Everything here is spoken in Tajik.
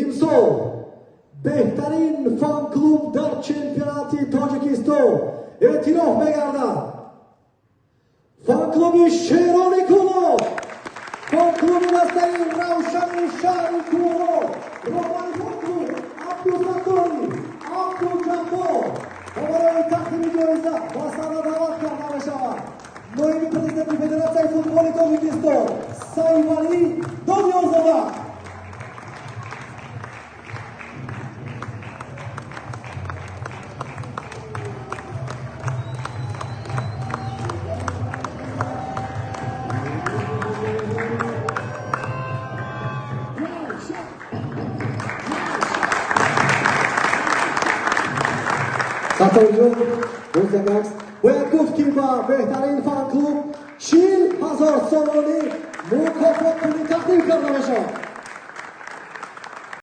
Имсол беҳтарин фан-клуб дар чемпионати Тоҷикистон эътироф мегардад. Фан-клуби Шерони Кӯлоб, фан-клуби дастаи Равшани шаҳри Кӯлоб, роҳбари фан-клуб Абдусаттори Абдуҷаббор. Ва барои тақдими ҷоиза ба саҳна даъват карда мешавад ноиби президенти Федератсияи футболи Тоҷикистон Сайфалӣ Дониёрзода. Сатторҷон, боз як акс. Бояд гуфт, ки ба беҳтарин фан-клуб 40 000 сомонӣ мукофотпулӣ тақдим карда мешавад.